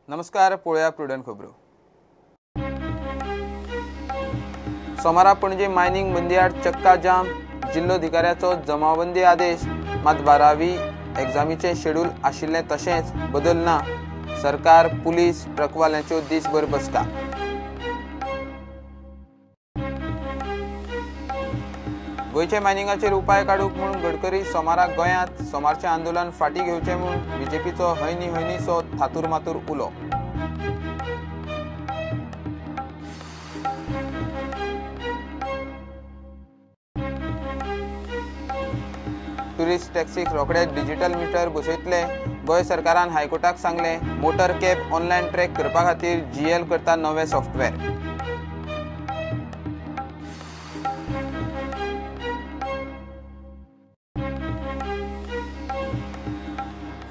नमस्कार, पळोवया प्रुडंट खबरो. सोमारा पणजे मायनिंग बंदी आड चक्का जाम, जिल्लोधिकाऱ्याचो जमावबंदी आदेश. मात बारावी एग्जामीचें शेड्यूल आशिल्लें तशेंच बदल ना. सरकार, पुलीस, ट्रकवाल्यांच्यो दीसभर बसका. गोंयच्या मायनिंगाचेर उपाय काडूंक म्हूण गडकरी सोमारा गोंयांत. सोमारचें आंदोलन फाटीं घेवचें म्हूण बीजेपीचो हयनी हयनीसो थातूर मातूर उलो. टुरिस्ट टॅक्सीक रोखडेच डिजिटल मिटर बसयतले. गोंय सरकारान हायकोर्टाक सांगलें, मोटर कॅब ऑनलायन ट्रॅक करपा खातीर जीएल करता नवें सॉफ्टवेअर.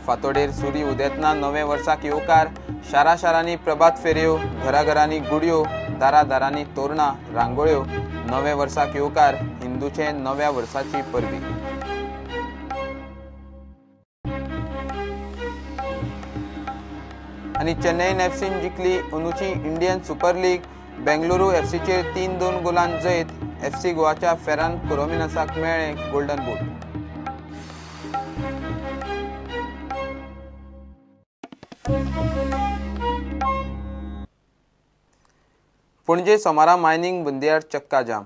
फातोडेर सुरी उदेतना नवे वर्साक येवकार. शारा शारांनी प्रभात फेरयो, घराघरांनी गुडयो, दारा दारांनी तोरणां, रांगोळ्यो. नवे वर्साक येवकार, हिंदूचे नव्या वर्साची परबी. आनी चेन्नईन एफसीन जिखली अंदूची इंडियन सुपर लीग. बेंगलुरू एफसीचेर 3-2 गोलान जैत. एफसी गोवाच्या फेरान कोरोमिनासाक मेळ्ळें गोल्डन बूट. पणजे सोमारा मायनिंग बंदी आड चक्का जाम.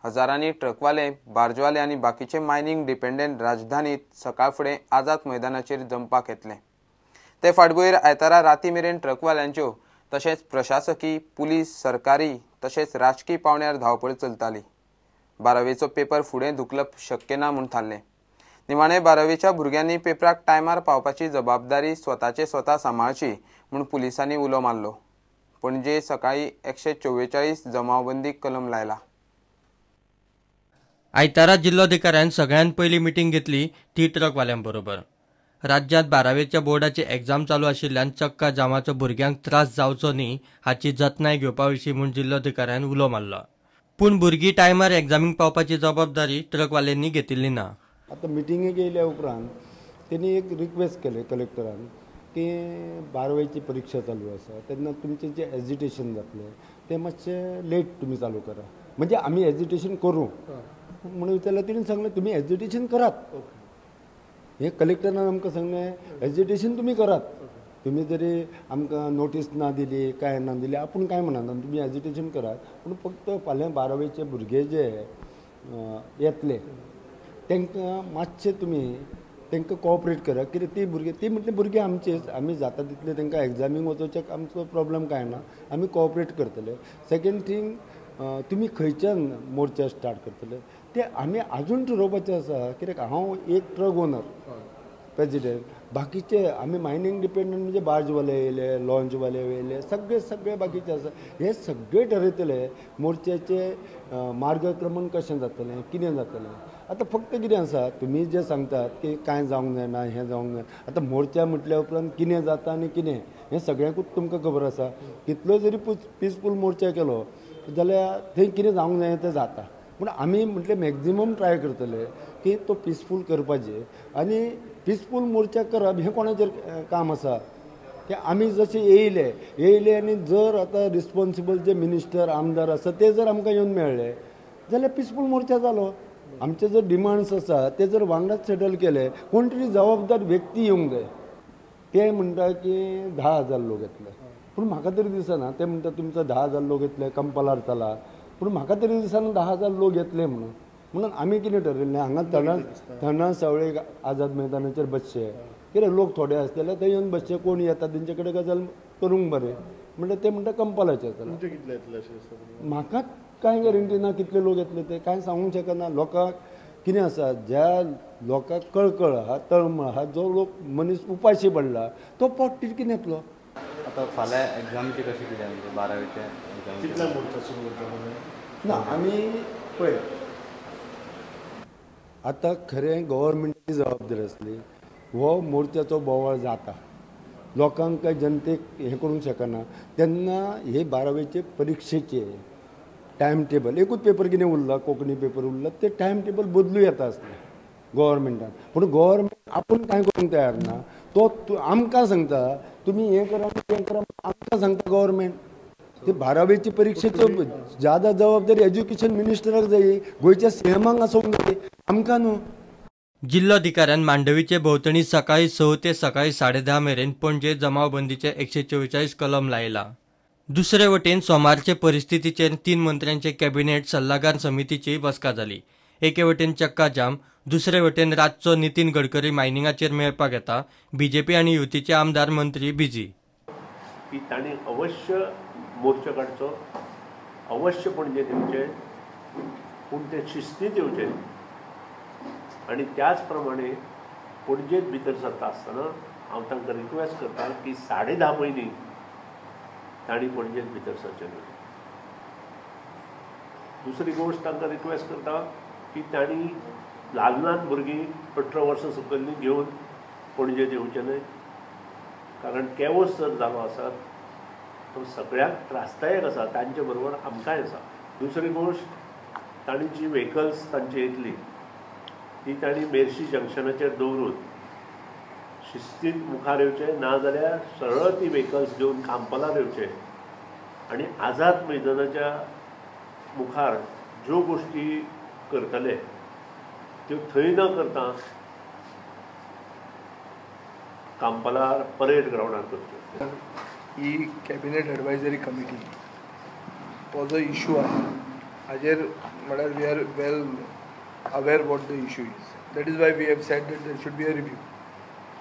हजारांनी ट्रकवाले, बार्जवाले आनी बाकीचे मायनिंग डिपेंडंट राजधानीत सकाळ फुडें आझाद मैदानाचेर जमपाक येतले. ते फाटभुंयेर आयतारा राती मेरेन ट्रकवाल्यांच्यो तशेंच प्रशासकी, पुलीस, सरकारी तशेंच राजकी पावंड्यार धांवपळ चलताली. बारावेचो पेपर फुडें धुकलप शक्य ना म्हूण थारलें. निमाणें बारावेच्या भुरग्यांनी पेपराक टायमार पावपाची जबाबदारी स्वताचे स्वता सांबाळची म्हूण पुलिसांनी उलो मारलो. पणजे सकाळी 144 जमावबंदी कलम लायला. आयतारा जिल्लोधिकाऱ्यान सगळ्यात पयली मिटींग घेतली ती ट्रकवाल्यांबरोबर. राज्यांत बारावेच्या बोर्डाची एग्जाम चालू आशिल्ल्यान चक्का जामाचो भुरग्यांक त्रास जावचो न्ही हाची जतनाय घेवपा विशीं म्हूण जिल्लोधिकाऱ्यान उलो मारलो. पूण भुरगीं टायमार एग्जामीक पावपाची जबाबदारी ट्रकवाल्यांनी घेतिल्ली ना. आतां मिटिंगेक येयल्या उपरांत तेणी एक रिक्वेस्ट केलें कलेक्टरान की बारावेची परिक्षा चालू आसा तेन्ना तुमचें जें एजिटेशन जातलें तें मातशें लेट तुमी चालू करा, म्हणजे आमी एजिटेशन करूं म्हणून विचारलें. तेणी सांगलें तुमी एजिटेशन करात. हें कलेक्टरान आमकां सांगलें एजिटेशन तुमी करात, तुमी जरी आमकां नोटीस ना दिली काय ना दिली आपूण कांय म्हणना, तुमी एजिटेशन करात, पूण फक्त फाल्यां बारावेचे भुरगे जे येतले तांकां मातशें तुमी तांकां कॉपरेट करा. कित्याक ती भुरगीं ती म्हटली भुरगीं आमचीच, आमी जाता तितले तांकां एग्जामीक वचोवचें आमचो प्रॉब्लम कांय ना, आमी कॉपरेट करतले. सेकेंड थींग तुमी खंयच्यान मोर्चा स्टार्ट करतले ते आमी आजून ठरोवपाचें आसा. कित्याक हांव एक ट्रक ओनर प्रेजिडेंट, बाकीचे आमी मायनींग डिपेंडंट म्हणजे बार्जवाले येयले, लॉन्चवाले येयले, सगळे सगळे बाकीचे आसा. हे सगळे ठरयतले मोर्चाचे मार्गक्रमण कशें जातलें, कितें जातलें. आतां फक्त कितें आसा, तुमी जे सांगतात की कांय जावंक जायना, हें जावंक जायना. आतां मोर्चा म्हटल्या उपरांत कितें जाता आनी कितें हें सगळ्यांकूच तुमकां खबर आसा. कितलो जरी पिसफूल मोर्चा केलो जाल्यार थंय कितें जावंक जायना तें जाता. पूण आमी म्हटलें मॅक्झिमम ट्राय करतले की तो पिसफूल करपाचें. आनी पिसफूल मोर्चा करप हें कोणाचेर काम आसा की आमी जशे येयले येयले आनी जर आतां रिस्पोन्सिबल जे मिनिस्टर आमदार आसा ते जर आमकां येवन मेळ्ळे जाल्यार पिसफूल मोर्चा जालो. आमचे जर डिमांड्स आसा ते जर वांगडाच सेटल केले, कोण तरी जबाबदार व्यक्ती येवंक जाय. ते म्हणटा की 10,000 लोक येतले, पूण म्हाका तरी दिसना. ते म्हणटा तुमचो 10,000 लोक येतले कंपालार चला, पूण म्हाका तरी दिसना 10,000 लोक येतले म्हणून. म्हणून आमी कितें ठरयल्लें, हांगा थंडा सावळे आझाद मैदानाचेर बसचे, कित्याक लोक थोडे आसतले जाल्यार थंय येवन बसचे, कोण येता तेंचे कडेन गजाल करूंक बरें. म्हणल्यार ते म्हणटा कंपालाचेर चला. म्हाका कांय गॅरंटी ना कितले लोक येतले ते कांय सांगूंक शकना. लोकांक कितें आसा, ज्या लोकांक कळकळ आहा, तळमळ आहा, जो लोक मनीस उपाशी पडला तो पोट तिडकीन येतलो. आतां फाल्यां एग्जामची कशी कितें म्हणजे बारावेचे कितल्या मोर्चा सुरू करता ना आमी पळय. आतां खरें गव्हर्मेंटाची जबाबदारी आसली, हो मोर्चाचो बोवाळ जाता, लोकांक काय जनतेक हें करूंक शकना. तेन्ना हे बारावेचे परिक्षेचे टायम टेबल, एकूच पेपर कितें उरला, कोंकणी पेपर उरला, ते टायम टेबल बदलूं येता आसलें गव्हर्मेंटान. पूण गव्हर्मेंट आपूण कांय करूंक तयार ना. तो आमकां सांगता तुमी हें करा तें करा, आमकां सांगता गव्हर्मेंट. ते बारावेची परिक्षेचो ज्यादा जबाबदारी एज्युकेशन मिनिस्टराक जाय, गोंयच्या सीएमाक आसूंक जाय, आमकां न्हू. जिल्लोधिकाऱ्यान मांडवीचे भोंवतणी सकाळी 6 ते सकाळी 10:30 मेरेन पणजे जमावबंदीचे 144 कलम लायला. दुसरे वटेन सोमारचे परिस्थितीचेर 3 मंत्र्यांचे कॅबिनेट सल्लागार समितीची बसका जाली. एके वटेन चक्का जाम, दुसरे वटेन रातचो नितीन गडकरी मायनिंगाचेर मेळपाक येता. बीजेपी आनी युतीचे आमदार मंत्री बिजी. की तांणी अवश्य मोर्चा काडचो, अवश्य पणजे येवचे, पूण ते शिस्तीत येवचे आनी त्याच प्रमाणे पणजेत भितर सरता आसतना हांव तांकां रिक्वेस्ट करता की 10:30 पयलीं तांणी पणजेत भितर सरचें न्हय. दुसरी गोश्ट तांकां रिक्वेस्ट करता की तांणी ल्हान ल्हान भुरगीं 18 वर्सां सकयल्लीं घेवन पणजेत येवचें न्हय, कारण केवस जर जालो आसा तो सगळ्यांक त्रासदायक आसा, तांचे बरोबर आमकांय आसा. दुसरी गोश्ट तांणी जी व्हेकल्स तांची येतली ती तांणी मेर्शी जंक्शनाचेर दवरून शिस्तीत मुखार येवचें, नाजाल्यार सरळ ती व्हेकल्स घेवन कांपालार येवचें आनी आझाद मैदानाच्या मुखार ज्यो गोश्टी करतले त्यो थंय न करता कांपालार परेड ग्रावंडार करच्यो. ही कॅबिनेट एडवायजरी कमिटी तो जो इशू आसा हाजेर म्हळ्यार we are well aware what the issue is. That is why we have said that there should be a review.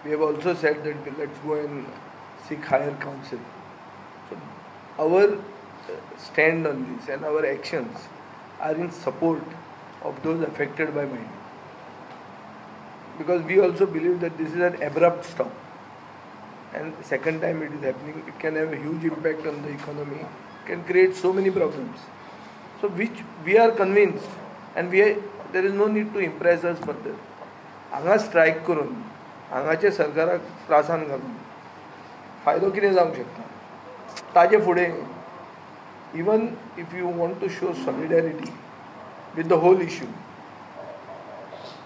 We have also said that let's go and seek higher counsel. So our stand on this and our actions are in support of those affected by mining, because we also believe that this is an abrupt stop and second time it is happening, it can have a huge impact on the economy, can create so many problems. So which we are convinced and we are, there is no need to impress us further. हांगा strike करून हांगाचे सरकाराक त्रासान घालून फायदो कितें जावंक शकता? ताजे फुडें even if you want to show solidarity with the whole issue,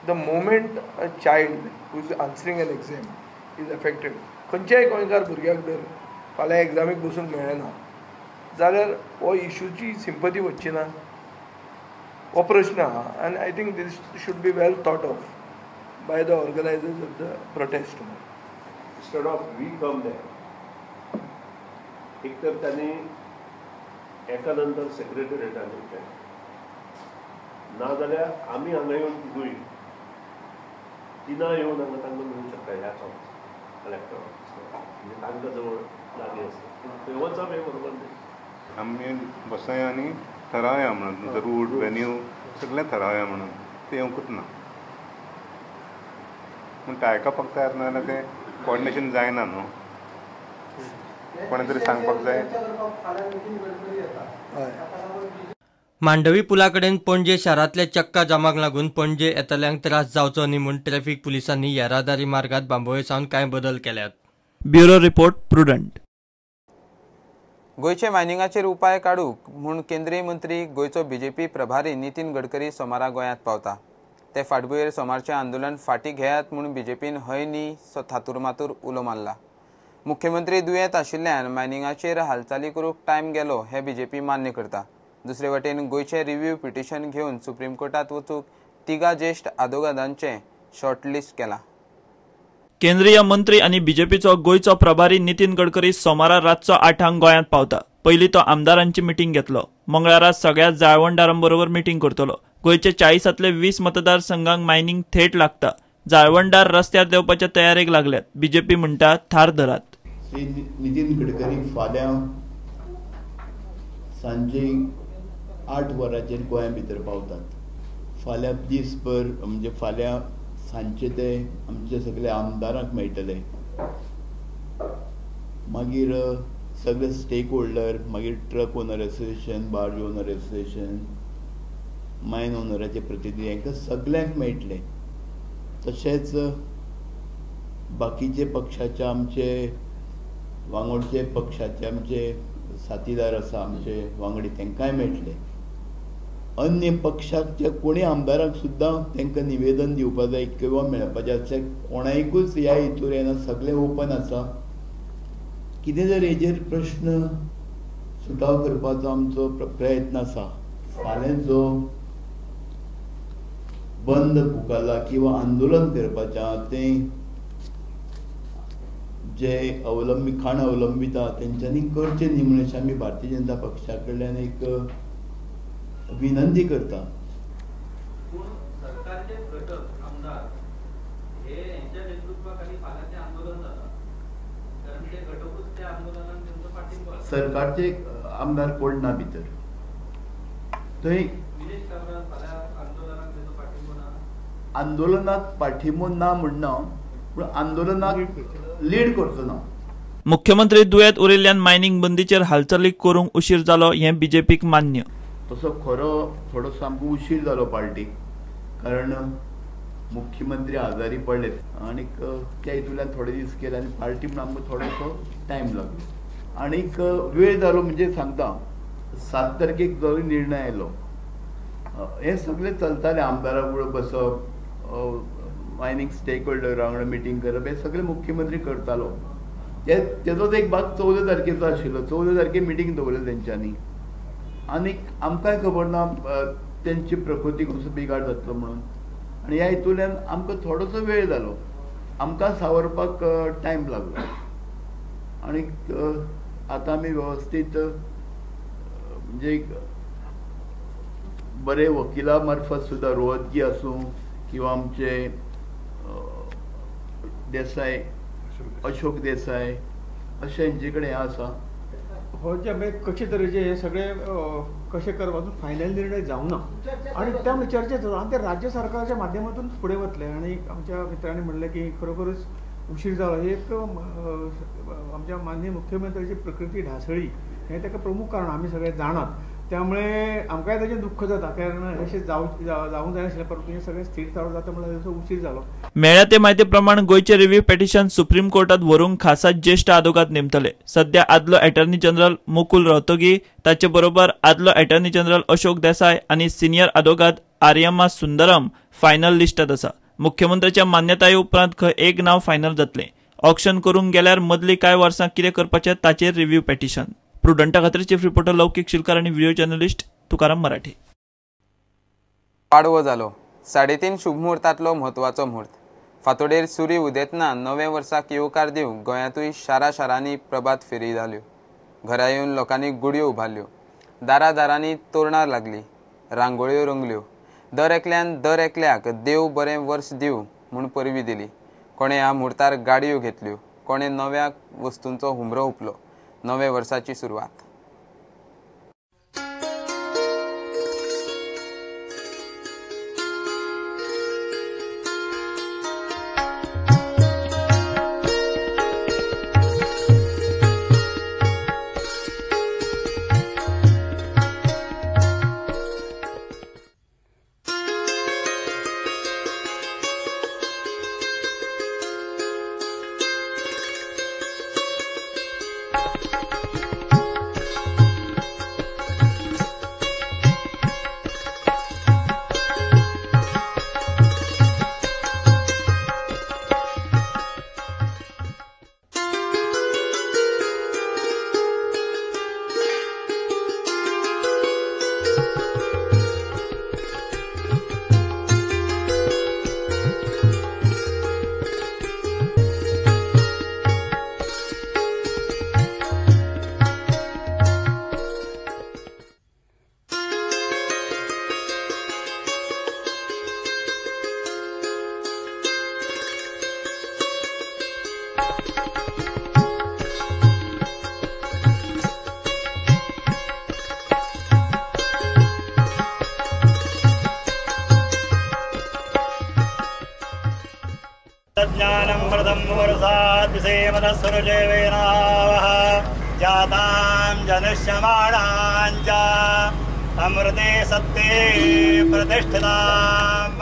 the moment a child who is answering an exam is affected, खंयच्याय गोंयकार भुरग्याक जर फाल्यां एग्जामीक बसूंक मेळना जाल्यार हो इशूची सिंपती वचची ना, हो प्रश्न आहा. आनी I think this should be well thought of by the organizers of the protest. Instead of we come there, एक तर त्यांनी एका नंतर सेक्रेटरीएटान येवचें, नाजाल्यार आमी हांगा येवन तिगूय तिनां येवन हांगा तांकां मेळूंक शकता ह्याच ऑफिस कलेक्टर ऑफिस, म्हणजे तांकां जवळ लागीं आसा, पूण थंय वचप हें बरोबर न्हय. आमी बसया आनी थरावया म्हणून रूट वेन्यू सगळें थरावया म्हणून तें येवंकूच ना, पूण ते आयकपाक तयार ना जाल्यार तें कोऑर्डिनेशन जायना न्हू, कोणें तरी सांगपाक जाय. मांडवी पुला कडेन पणजे शारांतल्या चक्का जामाक लागून पणजे येतल्यांक त्रास जावचो न्ही म्हूण ट्रॅफिक पुलिसांनी येरादारी मार्गात बांबोळे सावन कांय बदल केल्यात. Bureau report, Prudent. गोंयचे मायनिंगाचेर उपाय काडूंक म्हूण केंद्रीय मंत्री गोंयचो बीजेपी प्रभारी नितीन गडकरी सोमारा गोंयांत पावता. ते फाटभुंयेर सोमारचें आंदोलन फाटीं घेयात म्हूण बीजेपीन हय न्ही सो थातूरमातूर उलो मारला. मुख्यमंत्री दुयेंत आशिल्ल्यान मायनिंगाचेर हालचाली करूंक टायम गेलो हें बीजेपी मान्य करता. दुसरे वटेन गोंयचें रिव्ह्यू पिटिशन घेवन सुप्रीम कोर्टात वचूंक 3 ज्येश्ठ आदोगादांचें शॉर्टलिस्ट केलां. केंद्रीय मंत्री आनी बीजेपीचो गोंयचो प्रभारी नितीन गडकरी सोमारा रातचो 8 गोंयांत पावता. पयलीं तो आमदारांची मिटींग घेतलो. मंगळारा सगळ्या जाळवणदारांबरोबर मिटींग करतलो. गोंयचे 40 20 मतदारसंघांक मायनिंग थेट लागता. जाळवणदार रस्त्यार देंवपाच्या तयारेक लागल्यात. बीजेपी म्हणटा थार धरात. श्री नितीन गडकरी फाल्यां सांजे 8 वरांचेर गोंया भितर पावतात. फाल्यां दीसभर म्हणजे फाल्यां सांजचे ते आमचे सगळे आमदारांक मेळटले, मागीर सगळे स्टेक होल्डर, मागीर truck owner association, barge owner association, mine ओनराचे प्रतिनिधी हांकां सगल्यांक मेळटले. तशेंच बाकीचे पक्षाचे आमचे वांगडचे पक्षाचे आमचे साथीदार आसा, आमचे वांगडी, तांकांय मेळटले. अन्य पक्षाच्या कोणी आमदारांक सुद्दां तांकां निवेदन दिवपा जाय किंवा मेळपाचें आसल्यार कोणाकूच ह्या हितूर येना, सगळें ओपन आसा. कितें जर हेजेर प्रश्न सुटाव करपाचो आमचो प्रयत्न आसा. फाल्यां जो बंद पुकारला किंवा आंदोलन करपाचें आहा तें जे अवलंबी खाण अवलंबित आहा तेंच्यांनी करचें न्ही म्हणून अशें आमी भारतीय जनता पक्षा कडल्यान एक विनंती करता. सरकारचे आमदार कोण ना भितर थंय आंदोलनाक पाठिंबो ना म्हणना, पूण आंदोलनाक लीड करचो ना. मुख्यमंत्री दुयेंत उरिल्ल्यान मायनिंग बंदीचेर हालचाली करूंक उशीर जालो हें बीजेपीक मान्य. तसो खरो थोडोसो आमकां उशीर जालो पार्टीक, कारण मुख्यमंत्री आजारी पडले आनीक त्या हितूंतल्यान थोडे दीस गेले आनी पार्टी म्हणून आमकां थोडोसो टायम लागलो आनीक वेळ जालो. म्हणजे सांगता 7 तारखेक जो निर्णय आयलो हें सगळें चलतालें, आमदारा वांगडा बसप, मायनींग स्टेक होल्डरा वांगडा मिटींग करप, हें सगळें मुख्यमंत्री करतालो. तेजोच एक भाग 14 तारखेचो आशिल्लो. 14 तारखेक मिटींग दवरली तेंच्यांनी आनीक आमकांय खबर ना तेंची प्रकृती कसो बिगाड जातलो म्हणून, आनी ह्या हितूंतल्यान आमकां थोडोसो वेळ जालो, आमकां सावरपाक टायम लागलो. आनीक आतां आमी वेवस्थीत म्हणजे बरे वकिला मार्फत सुद्दां रोहतगी आसूं किंवा आमचे देसाय, अशोक देसाय अशें हेंचे कडेन हें आसा. हो जे कशे तरेचे हे सगळे कशें करप फायनल निर्णय जावना आनी त्यामुळे चर्चा चालू आनी ते राज्य सरकारच्या माध्यमातून फुडें वतले. आनी आमच्या मित्रांनी म्हणलें की खरोखरच उशीर जालो हे एक आमच्या माननीय मुख्यमंत्र्याची प्रकृती ढासळी हें ताका प्रमुख कारण आमी सगळे जाणात. त्यामुळे आमकांय ताचें दुख्ख जाता, कारण अशें जावंक जायनाशिल्लें, परंतु हें सगळें स्थीर चालू जाता म्हणल्यार तसो उशीर जालो. मेळ्ळ्या ते म्हायती प्रमाण गोंयचें रिव्ह्यू पिटिशन सुप्रीम कोर्टात व्हरूंक खासा ज्येश्ठ आदोगाद नेमतले. सध्या आदलो अटॉर्नी जनरल मुकुल रोहतगी, ताचे बरोबर आदलो अटॉर्नी जनरल अशोक देसाय आनी सिनियर आदोगाद आर्यमा सुंदरम फायनल लिस्टात आसा. मुख्यमंत्र्याच्या मान्यताये उपरांत खंय एक नांव फायनल जातलें. ऑक्शन करूंक गेल्यार मदलीं कांय वर्सां कितें करपाचें ताचेर रिव्ह्यू पिटिशन. प्रुडंटा खातीर चीफ रिपोर्टर लौकिक शिलकार आनी व्हिडिओ जर्नलिस्ट तुकाराम मराठे. पाडवो जालो 3.5 शुभमुहूर्तांतलो म्हत्वाचो मुहूर्त. फांतोडेर सूर्य उदेतना नव्या वर्साक येवकार दिवंक गोंयांतूय शारा शारांनी प्रभात फेरी जाल्यो. घरा येवन लोकांनी गुडयो उबारल्यो, दारा दारांनी तोरणां लागलीं, रांगोळ्यो रंगल्यो. दर एकल्यान दर एकल्याक देव बरें वर्स दिवं म्हूण परबी दिली. कोणें ह्या मुहूर्तार गाडयो घेतल्यो, कोणें नव्या वस्तूंचो हुमरो हुपलो. नव्या वर्साची सुरवात. अमृते सत्ये प्रतिष्ठिताम्।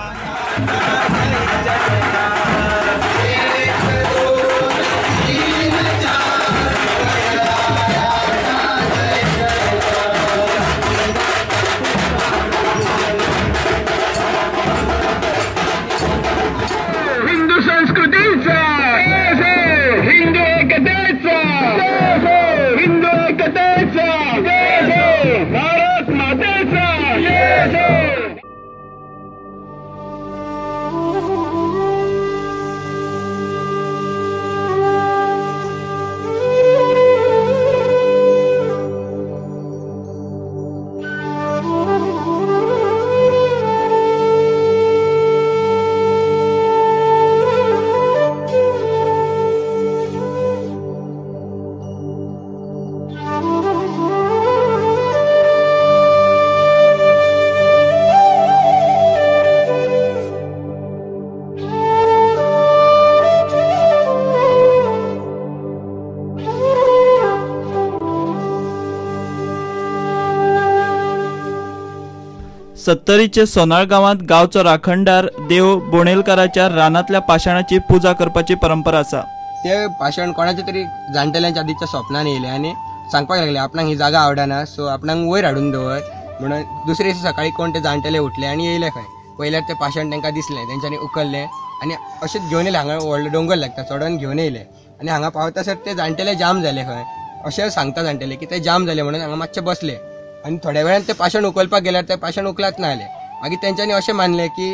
सत्तरीचे सोनाळ गांवांत गांवचो राखणदार देव बोणेलकाराच्या रानांतल्या पाशाणाची पुजा करपाची परंपरा आसा. ते पाशाण कोणाच्या तरी जाणटेल्यांच्या आदीच्या स्वप्नान येयले आनी सांगपाक लागले आपणाक ही जागा आवडना, सो आपणाक वयर हाडून दवर म्हणून. दुसरे दिसा सकाळी कोण ते जाणटेले उठले आनी येयले खंय, पयल्यार ते पाशाण तांकां दिसलें, तेंच्यांनी उखल्लें आनी अशेंच घेवन येयले. हांगा व्हडलो दोंगर लागता चडोन घेवन येयले आनी हांगा पावतासर ते जाणटेले जाम जाले खंय, अशें सांगता जाणटेले की ते जाम जाले म्हणून हांगा मातशे बसले आनी थोड्या वेळान ते पाशाण उखलपाक गेल्यार ते पाशाण उखलात ना जालें. मागीर तेंच्यांनी अशें मानलें की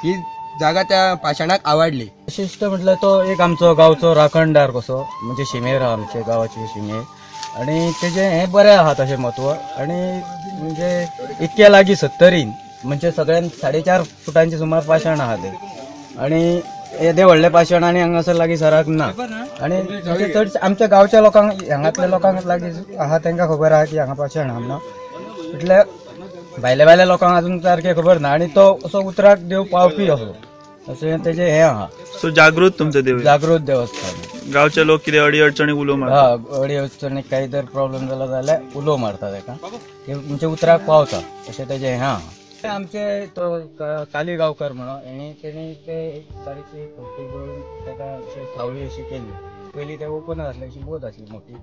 ही जागा त्या पाशाणाक आवडली. विशिश्ट म्हटल्यार तो एक आमचो गांवचो राखणदार कसो, म्हणजे शिमेर आहा आमचे गांवाची शिमेर, आनी तेजें हें बरें आहा तशें म्हत्व. आनी म्हणजे इतक्या लागीं सत्तरीन म्हणजे सगळ्यान 4.5 फुटांचे सुमार पाशाण आहा ते, आनी येदें व्हडलें पाशाण आनी हांगासर लागीं सराक ना. आनी म्हणजे चड आमच्या गांवच्या लोकांक, हांगातल्या लोकांक लागीं आहा तांकां खबर आहा की हांगा पाशाण आहा म्हणून, म्हटल्यार भायल्या भायल्या लोकांक अजून सारकें खबर ना. आनी तो असो उतराक देव पावपी असो अशें तेजें हें आहा. सो जागृत तुमचें देव, जागृत देवस्थान. गांवचे लोक कितें अडी अडचणी उलो मारता? हा, अडी अडचणी काही जर प्रॉब्लेम जाला जाल्यार उलो मारता ताका, म्हणजे उतराक पावता अशें तेजें हें आहा. आमचे तो काली गांवकर म्हणून हेणी तेणी ते एक बारीकशी खोपटी करून ताका अशी सावळी अशी केली. पयलीं ते ओपन आसलें, अशी बोत आसली मोठी.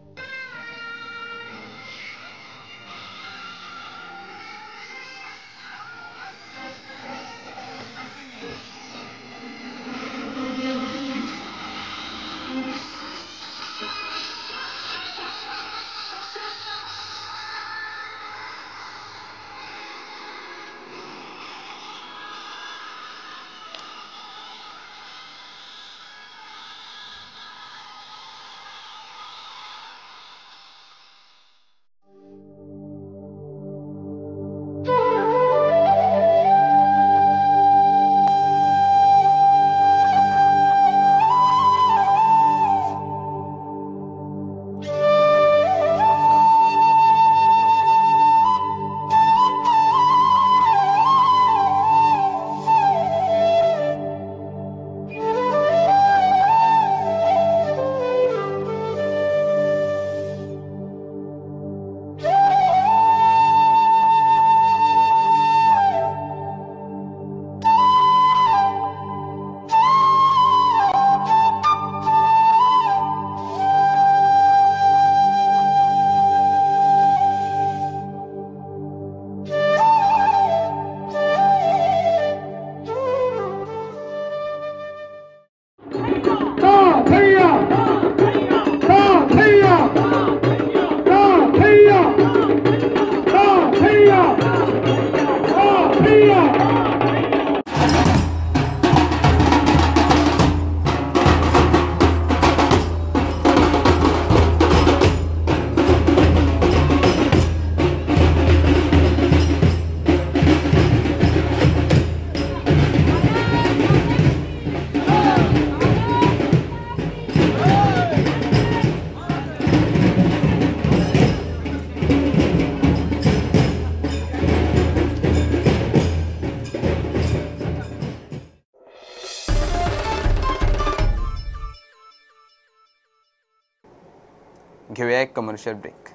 घेऊया एक कमर्शियल ब्रेक.